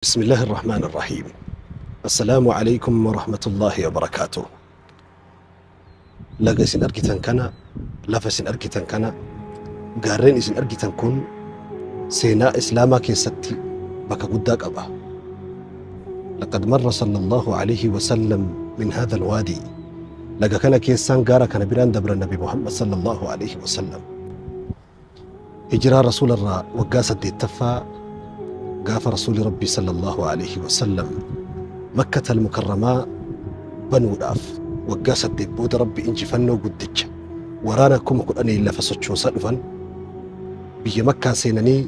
بسم الله الرحمن الرحيم. السلام عليكم ورحمة الله وبركاته. Laga isin argitan kana, lafa isin argitan kana, gaarreen isin argitan kun seenaa islaamaa keessatti bakka guddaa qaba. لقد مر صلى الله عليه وسلم من هذا الوادي. Laga kana keessaan gaara kana biraan dabra Nabi Muhammad صلى الله عليه وسلم. Hijiraa Rasuula irraa waggaa 8ffaa gaafa Rasuuli Rabbii صلى الله عليه وسلم Makkata al-Mukarramaa banuudhaaf waggaa 8 booda Rabbi injifannoo guddicha waraana 10,000 lafa sochoosaa dhufan biyya Makkaa seenanii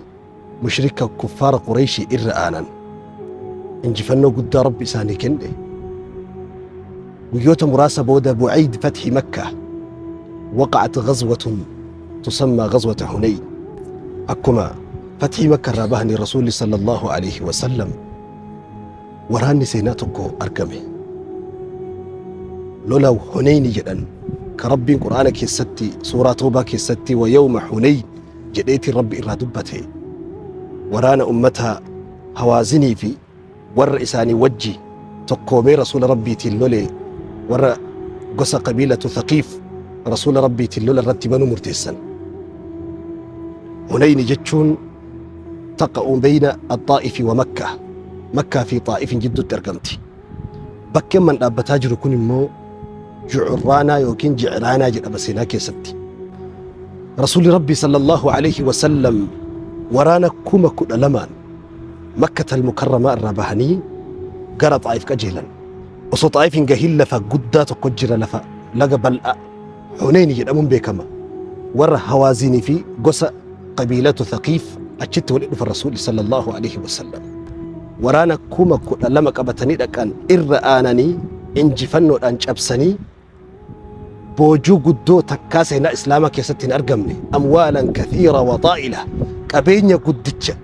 mushrika kuffaara Qureeshii irra aanan. Injifannoo guddaa Rabbi isaanii kenne. Guyyoota muraasa booda بعيد فتح مكة وقعت غزوة تسمى غزوة حنين. Akkuma fatxii Makka irraa bahanii Rasuulli صلى الله عليه وسلم waraanni seenaa tokko argame. Lola Hunayni jedhan ka Rabbiin Qur'aana keessatti suuraa Toobaa keessatti ويوم حنين jedheetiin Rabbi irraa dubbate. Waraana ummata Hawaazinii fi warra isaanii wajji tokkoomee Rasuula Rabbiitiin lole, warra gosa qabiilatu Thaqiif Rasuula Rabbiitiin lola irratti banuu murteessan. Hunayni jechuun تقع بين الطائف ومكة. Makkaa fi Xaa'ifin jidduutti argamti. Bakkeen man dhaabbataa jiru kun immoo Jucurraanaa yookiin Jicraanaa jedhama seenaa keessatti. Rasuulli Rabbii صلى الله عليه وسلم waraana 12,000n Makkata al-Mukarramaa irraa bahanii gara Xaa'if qajeelan. Osoo Xaa'if hin gahin lafa guddaa tokko jira, lafa laga bal'aa Hunayni jedhamuun beekama. Warra Hawaazinii fi gosa qabiilatu Thaqiif achitti walitti dhufan Rasuulli صلى الله عليه وسلم. Waraana 12,000 qabatanii dhaqan, irra aananii injifannoodhaan cabsanii boojuu guddoo takkaa seenaa islaamaa keessatti hin argamne, أموالا كثيرة وطائلة, qabeenya guddicha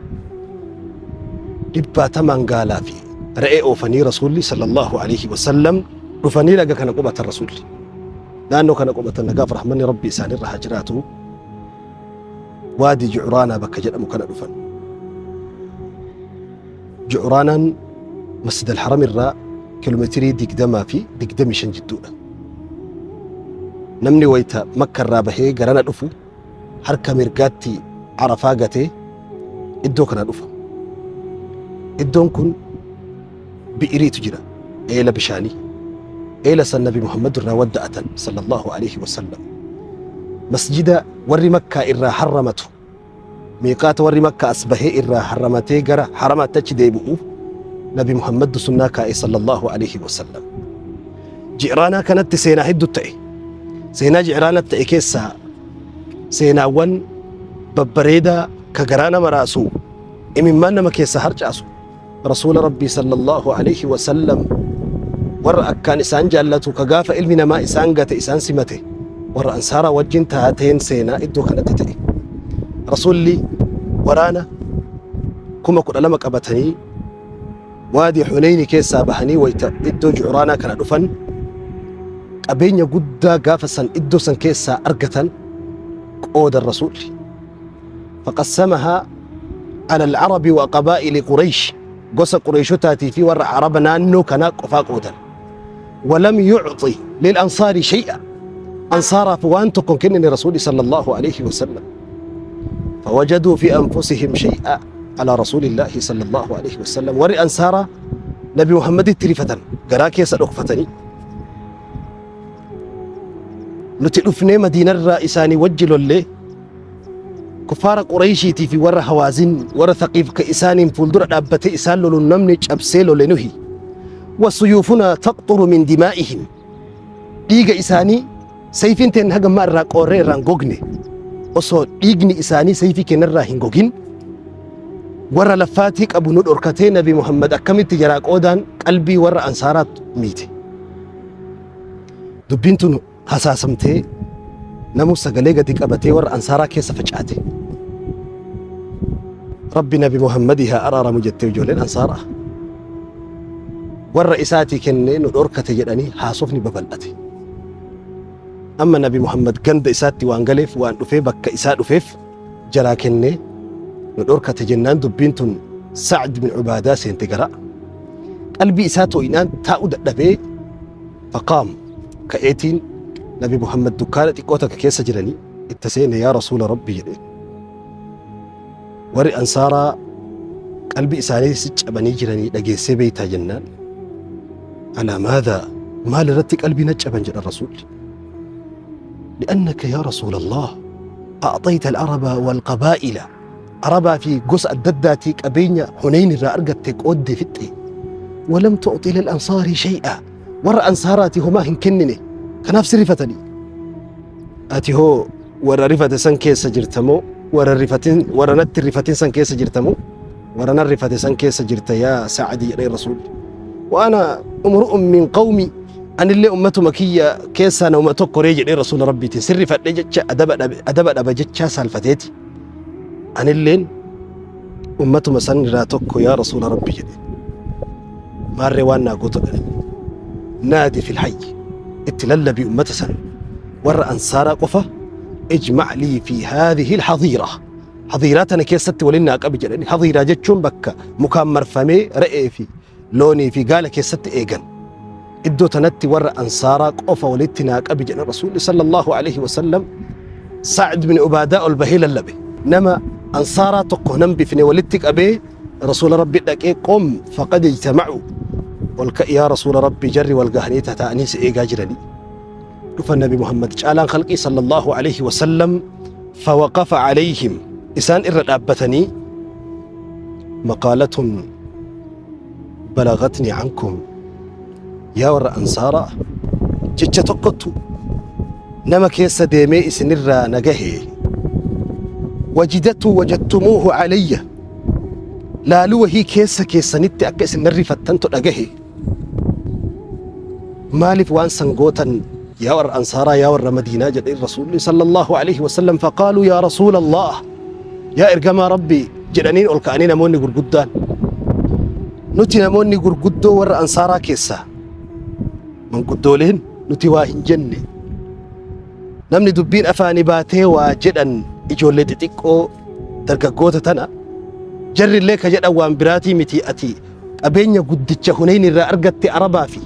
dhibbaatamaan gaalaa fi re'ee oofanii Rasuulli صلى الله عليه وسلم dhufanii laga kana qubatan. Rasuulli naannoo kana qubatan, nagaaf rahmanni Rabbi isaanirra haa jiraatu. Waadii Jucraanaa bakka jedhamu kana dhufan. Jucraanaan Masjid al-Haram irraa kiiloomeetirii 20 fi 25 jidduudha. Namni wayita Makka irraa bahee garana dhufu harka mirgaatti Arafaa gatee iddoo kana dhufa. Iddoon kun bi'iriitu jira, eela bishaanii. Eela san Nabi Muhammad irraa wadda'atan صلى الله عليه وسلم. Masjida warri Makkaa irraa harramatu, miiqaata warri Makkaa as bahee irraa harramatee gara haramaatti achi deebi'uuf Nabi Muhammad sunnaa kaa'e صلى الله عليه وسلم. Ji'raanaa kanatti seenaa hedduu ta'e. Seenaa Ji'raanaa ta'e keessaa seenaawwan babbareedaa ka garaa nama raasu, imimmaan nama keessa harcaasu, Rasuula Rabbii صلى الله عليه وسلم warra akkaan isaan jaallatu, ka gaafa ilmi namaa isaan gate isaan simate, warra ansaaraa wajjin taateen seenaa iddoo kanatti ta'e. Rasuulli waraana 12,000 qabatanii waadii Hunayni keessaa bahanii wayita iddoo Jucraanaa kana dhufan qabeenya guddaa gaafa san iddoo san keessaa argatan qoodan Rasuulli. فقسمها على العرب وقبائل قريش. Gosa Qureeshotaatii fi warra Araba naannoo kanaa qofaa qoodan. ولم يعطي للأنصار شيئا. Ansaaraaf waan tokko hin kennine Rasuulli صلى الله عليه وسلم. فوجدوا في أنفسهم شيئا على رسول الله صلى الله عليه وسلم. Warri ansaaraa Nabi Muhammaditti rifatan, garaa keessa dhokfatanii, nuti dhufnee Madiinarraa isaanii wajji lollee kuffaara Qureeshiitii fi warra Hawaazin, warra Thaqiif ka isaaniin fuuldura dhaabbatee isaan loluun namni cabsee lole nuhi. وسيوفنا تقطر من دمائهم. Dhiiga isaanii sayfiin teen hagammaa irraa qoorree irraa hin gogne. Osoo dhiigni isaanii sayfii keenyarraa hin gogin warra laffaatii qabu nu dhorkatee Nabi Muhammad akkamitti jaraa qoodaan qalbii warra ansaaraat miite. Dubbiin tun hasaasamtee namu sagalee gadi qabatee warra ansaaraa keessa facaate. Rabbi Nabi Muhammadii haa araaramu jettee ijoolleen ansaaraa. Warra isaatii kennee nu dhorkate jedhanii haasofni babal'ate. Amma Nabi Muhammad ganda isaatti waan galeef, waan dhufee bakka isaa dhufeef jaraa kennee nu dhorkate jennaan dubbiin tun Sa'd bin Ubaadaa seente gara qalbii isaa too'inaan taa'uu dadhabee faqaam ka'eetiin Nabi Muhammad dukkaana xiqqoo takka keessa jiranii itti seene yaa Rasuula Rabbi jedhe. Warri Ansaaraa qalbii isaanii si cabanii jiranii dhageessee beeytaa jennaan. Alaa maadhaa maal irratti qalbii na caban jedha Rasuulli. لأنك يا رسول الله أعطيت العرب والقبائل Arabaa fi gosa adda addaatii qabeenya Hunayn irraa argatte qooddee fixxe. Walam tu'xi lil ansaarii shay'a. Warra ansaaraatii homaa hin kennine. Kanaaf si rifatanii. Ati hoo warra rifate san keessa jirta moo warra rifatin warra natti rifatin san keessa jirta moo warra nan rifate san keessa jirta yaa Sa'adi jedhee Rasuulli. Wa ana umru'un min qawmi anillee ummatuma kiyya keessaa nama tokko ree jedhee Rasuula Rabbiitiin sin rifadhe jecha adaba dhabe adaba dhaba jechaa saalfateeti. Anilleen ummatuma san irraa tokko yaa Rasuula Rabbi jedhe. Maarree waan naa gootu dhale. Naadi fil hayyi itti lallabii ummata san warra ansaaraa qofa ijmac lii fi haadhihi alhadiira hadiiraa tana keessatti waliin naa qabi jedhani. Hadiiraa jechuun bakka mukaan marfamee re'ee fi loonii fi gaala keessatti eegan. Iddoo tanatti warra ansaaraa qofa walitti naa qabi jedhan Rasuulli sallallahu alaihi wasallam. Sa'd bin Ubaadaa ol bahee lallabe. Nama ansaaraa tokko hin hambifne walitti qabee Rasuula Rabbi dhaqee qom faqad ijtama'u ol ka'i yaa Rasuula Rabbi jarri wal gahanii tataa'anii si eegaa jiranii. Dhufa Nabi Muhammad caalaan khalqii sallallahu alaihi wasallam fawaqafa alayhim isaan irra dhaabbatanii maqaalatun balagatni ankum yaa warra ansaaraa jecha tokkottu nama keessa deemee isinirraa na gahe wajidatu wajadtumuuhu alayya laaluu wahii keessa keessanitti akka isin na rifattantu dhagahe maaliif waan san gootan yaa warra ansaaraa yaa warra madiinaa jedhe rasuulli sallallahu alaihi wasallam faqaaluu yaa rasuula allah yaa ergamaa rabbii jedhaniin ol ka'anii namoonni gurguddaan nuti namoonni gurguddoo warra ansaaraa keessaa manguddooleen nuti waa hin jenne namni dubbiin afaanii baatee waa jedhan ijoollee xixiqqoo dargaggoota tana jarrillee ka jedhan waan biraatii miti ati qabeenya guddicha Hunayn irraa argatte Arabaa fi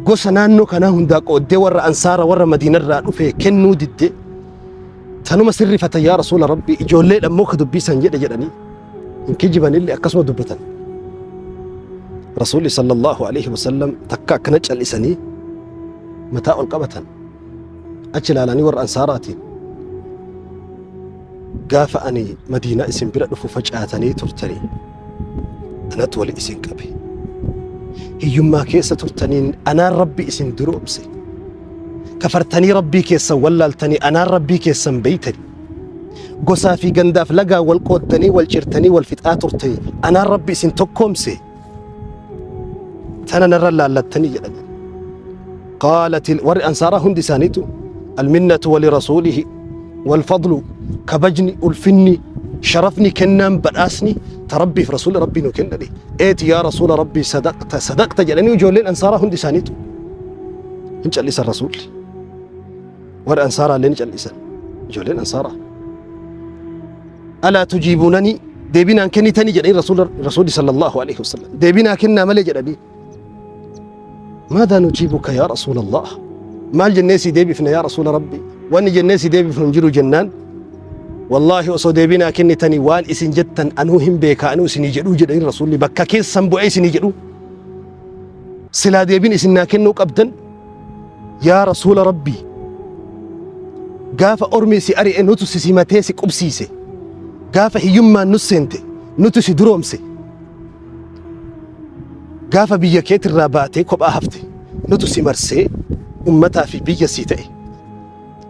gosa naannoo kanaa hundaa qooddee warra Ansaara warra Madiinarraa dhufe kennuu didde tanuma sirrifatan yaa Rasuula Rabbii ijoolleedha immoo ka dubbii san jedhe jedhanii hin kijibanillee akkasuma dubbatan. Rasuulli sallallahu alaihi wasallam takka akkana cal'isanii mataa ol qabatan achi ilaalanii warra Ansaaraatiin gaafa ani Madiinaa isin bira dhufu facaatanii turtanii anatu wali isin qabe. Hiyyummaa keessa turtaniin anaan Rabbi isin duroomse. Kafartanii Rabbii keessan wallaaltanii anaan Rabbii keessan beeytani. Gosaa fi gandaaf lagaa wal qooddanii wal cirtanii wal fixaa turtanii anaan Rabbi isin tokkoomse. Tana narra laallattanii jedhanii. Qaalat warri ansaaraa hundi isaaniitu alminnatu wali rasuulihi walfadlu kabajni ulfinni sharafni kennaan badhaasni ta rabbiif rasuula rabbii nu kennani eeti yaa rasuula rabbii sadaqta sadaqta jedhanii ijoolleen ansaaraa hundi isaaniitu hin callisan rasuulli warri ansaaraa illee ni callisan ijoolleen ansaaraa alaa tujiibunani deebinaan kennitanii jedhanii rasuulli sallallahu alaihi wasallam deebinaa kennaa malee jedhanii Maadaa nujiibuka yaa Rasuulallah? Maal jennee sii deebifna yaa Rasuula Rabbii? Wanni jennee sii deebifnu hin jiru jennaan wallaahi osoo deebii naa kennitanii waan isin jettan anuu hin beeka anuu isinii jedhuu jedhanii Rasuulli bakka keessan bu'ee isinii jedhuu. Silaa deebiin isin naa kennuu qabdan yaa Rasuula Rabbii gaafa ormi si ari'e nutu si simatee si qubsiise gaafa hiyyummaan nu seente nutu si duroomse Gaafa biyya keetirraa baatee kophaa hafte nutu si marsee ummataa fi biyya sii ta'e.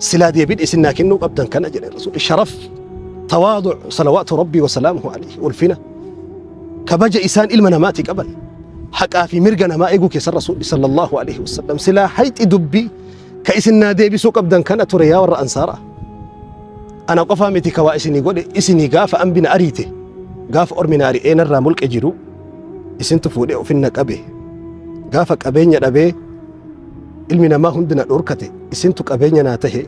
Silaa deebiin isin naa kennuu qabdan kana jedhe Rasuulli. Sharaf, tawaadu, salawaatu Rabbii wa salaamuhu alayhi, ulfina. Kabaja isaan ilma namaati qaban. Haqaa fi mirga namaa eeguu keessan Rasuulli sallallahu alayhi wasallam. Silaa hayxi dubbii ka isin naa deebisuu qabdan kana ture yaa warra ansaaraa. Ana qofaa miti ka waa isinii godhe isinii gaafa ambi na ariite gaafa ormi na ari'ee narraa mulqe jiru isintu fuudhee ofin na qabe gaafa qabeenya dhabee ilmi namaa hundi na dhorkate isintu qabeenya naa tahe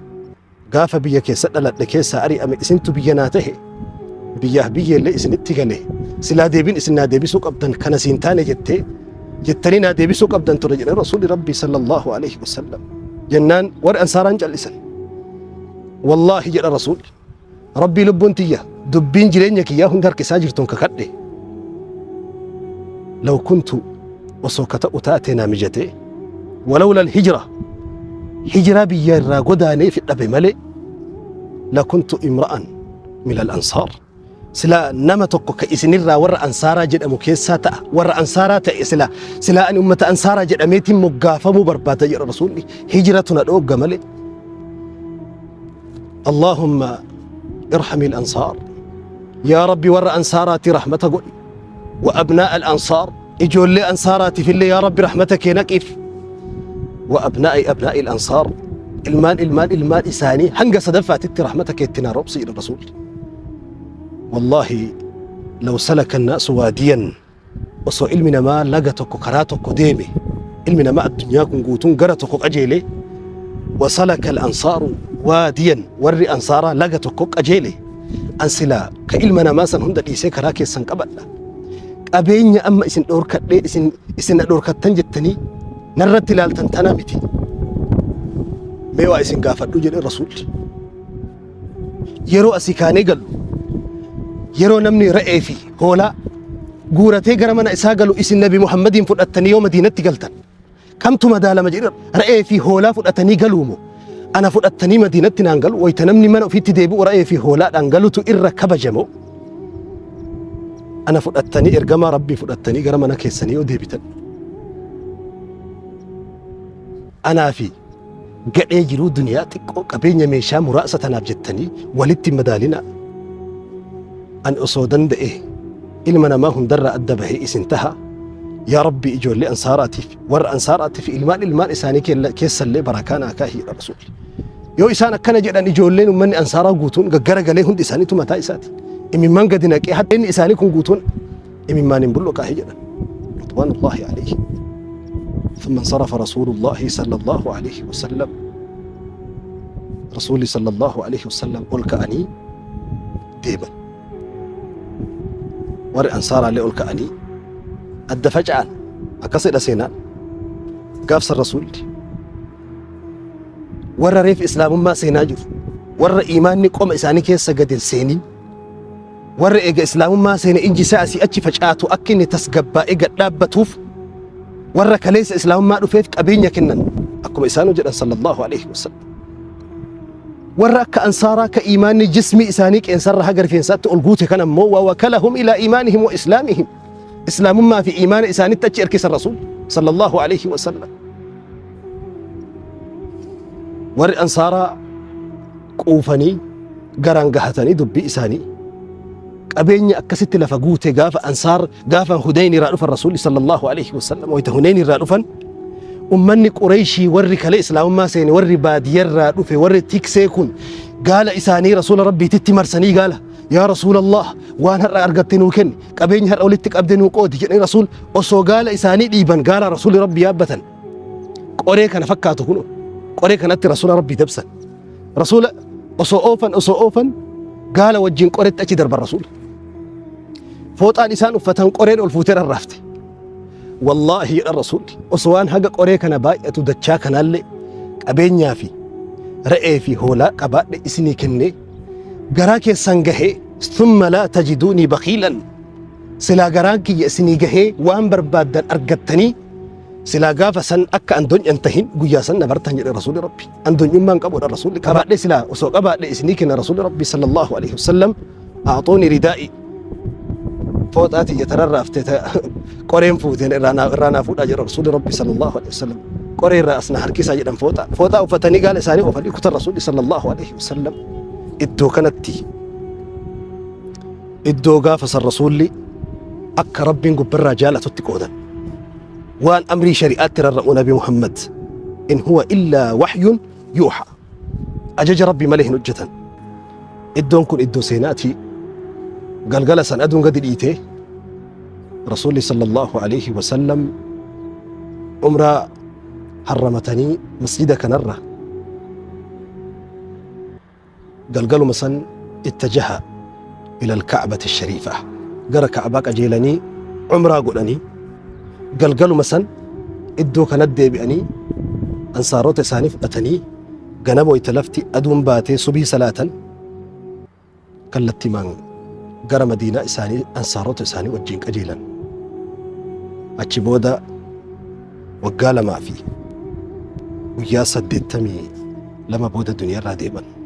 gaafa biyya keessa dhaladhe keessaa ari'ame isintu biyya naa tahe biyyaaf biyyeellee isinitti gale Silaa deebiin isin naa deebisuu qabdan kana siin taane jettee jettanii naa deebisuu qabdan ture jedhe Rasuulli Rabbii sallallahu alaihi wasallam. Jennaan warri ansaaraan callisan. Wallaahi jedha Rasuulli Rabbii, lubbuun tiyya dubbiin jireenya kiyyaa hunda harka isaa jirtuun kakadhe. Law kuntu, osoo ka ta'u taate naa mijatee, walawla alhijra, hijiraa biyya irraa godaanee dhabe malee, lakuntu imra'an min al-ansaar, sila nama tokko ka isinirraa warra ansaaraa jedhamu keessaa ta'a, warra ansaaraa ta'e, sila ani ummata ansaaraa jedhameetiin moggaafamuu barbaada jedha Rasuulli, hijiratu na dhoogga malee. اللهم ارحم الأنصار، يا ربي ور أنصاراتي رحمة قولي، وأبناء الأنصار، ijoollee ansaaraatiif illee yaa Rabbi rahmata kee naqiif، وأبناء أبناء الأنصار، ilmaan ilmaan ilmaan isaanii hanga sadaffaatitti rahmata keetti naa roobsi jedha Rasuulli. والله لو سلك الناس واديا، osoo ilmi namaa laga tokko karaa tokko deeme, ilmi namaa addunyaa kun guutuun gara tokko qajeele, وسلك الأنصار واديا، warri ansaaraa laga tokko qajeele, an silaa ka ilma namaa san hunda dhiisee karaa keessan qabadha. Qabeenya amma isin dhoorkadhee isin na dhoorkattan jettanii narratti ilaaltan tana miti. Mee waa isin gaafadhu jedhe Rasuulli. Yeroo asii kaanee gallu, yeroo namni re'ee fi hoolaa guuratee gara mana isaa galu, isin Nabi Muhammadiin fudhattanii yoo Madiinatti galtan kamtu madaalama jedhe? Re'ee fi hoolaa fudhatanii galuumo ana fudhattanii Madiinatti naan galu? Wayita namni mana ofiitti deebi'u re'ee fi hoolaadhaan galutu irra kabajamo, ana fudhattanii, ergamaa Rabbii fudhattanii gara mana keessanii yoo deebitan? Anaa fi gadhee jiruu duniyaa xiqqoo qabeenya meeshaa muraasa tanaaf jettanii walitti hin madaalinaa. Ani osoo danda'e ilma namaa hundarraa adda bahee isin taha. Yaa Rabbi, ijoollee ansaaraatiif, warra ansaaraatiif, ilmaan ilmaan isaanii keessallee barakaa naa kaahii jedha Rasuulli. Yoo isaan akkana jedhan, ijoolleen ummanni ansaaraa guutuun gaggaragalee hundi isaaniitu mataa isaati. Imimmaan gadi naqee haddeenni isaanii kun guutuun imimmaan hin bullo kaahii jedhan. رضوان الله عليه. ثم انصرف رسول الله صلى الله عليه وسلم. رسولي صلى الله عليه وسلم ol ka'anii deeman. Warri ansaaraallee ol ka'anii adda faca'an. Akkasidha seenaan. Gaafsan Rasuulli warra reef islaamummaa seenaa jiru, warra iimaanni qoma isaanii keessa gad hin seenin, warra eega islaamummaa seene inji isaa asii achi facaatu akka inni tasgabbaa'ee gad dhaabbatuuf, warra kaleessa islaamummaa dhufeef qabeenya kennan akkuma isaanuu jedhan صلى الله عليه وسلم. Warra akka ansaaraa ka iimaanni jismi isaanii qeensarra haga rifeensaatti ol guute kan ammoo ووكلهم إلى إيمانهم وإسلامهم, islaamummaa fi iimaana isaanitti achi erkisan Rasuul صلى الله عليه وسلم. Warri ansaaraa quufanii garaan gahatanii dubbii isaanii qabeenya akkasitti lafa guute. Gaafa ansaar gaafa Hunayn irraa dhufan, Rasuulli صلى الله عليه وسلم wayita Hunayn irraa dhufan, ummanni Qureeshii warri kale islaamummaa seene, warri baadiyyarraa dhufe, warri tiksee kun gaala isaanii Rasuula Rabbiititti marsanii, gaala, "Yaa Rasuula Allah, waan har'a argatte nuu kenni, qabeenya har'a walitti qabde nuu qoodi," jedhanii. Rasuul osoo gaala isaanii dhiiban gaala Rasuulli Rabbii yaabbatan qoree kana fakkaatu kun qoree kanatti Rasuula Rabbii dabsan. Rasuula osoo oofan, osoo oofan, gaala wajjin qoretti achi darban. Rasuula fooxaan isaan uffatan qoreen ol fuutee rarraafte. Wallaahi jedha Rasuulli, osoo waan haga qoree kana baay'atu dachaa kanaallee qabeenyaa fi re'ee fi hoolaa qabaadhe isinii kennee garaa keessan gahee, ثم لا تجدوني بخيلا, silaa garaan kiyya isinii gahee waan barbaaddan argattanii, silaa gaafa san akka andonyan tahin guyyaa san nabartan jedhe Rasuulli Rabbi. Andonyummaan qabudha Rasuulli. Qabaadhe, silaa osoo qabaadhe isinii kenna. Rasuulli Rabbi صلى الله عليه وسلم "أعطوني ردائي", fooxaa tiyya tararraafte qoreen fuuteen irraa naa fuudhaa jedha Rasuulli Rabbi صلى الله عليه وسلم. Qoree irraa asna harkisaa jedhan. Fooxaa uffatanii gaala isaanii oofanii kutan Rasuulli صلى الله عليه وسلم. Iddoo kanatti, iddoo gaafa san Rasuulli akka Rabbiin gubbarraa jaalatutti qoodan, waan amrii shari'aatti rarra'u Nabi Muhammad إن هو إلا وحي يوحى, ajaja Rabbii malee hin hojjetan. Iddoon kun iddoo seenaati. Galgala san aduun gadi dhiitee Rasuulli صلى الله عليه وسلم umraa harramatanii masjida kanarra galgaluma san اتجه إلى الكعبة الشريفة. Gara Ka'abaa qajeelanii umraa godhanii galgaluma san iddoo kanatti deebi'anii ansaarota isaanii fudhatanii ganama wayita lafti aduun baatee subii salaatan kallattimaan gara Madiinaa isaanii ansaarota isaanii wajjin qajeelan. Achi booda waggaa 2 fi guyyaa 82 booda duniyaarraa deeman.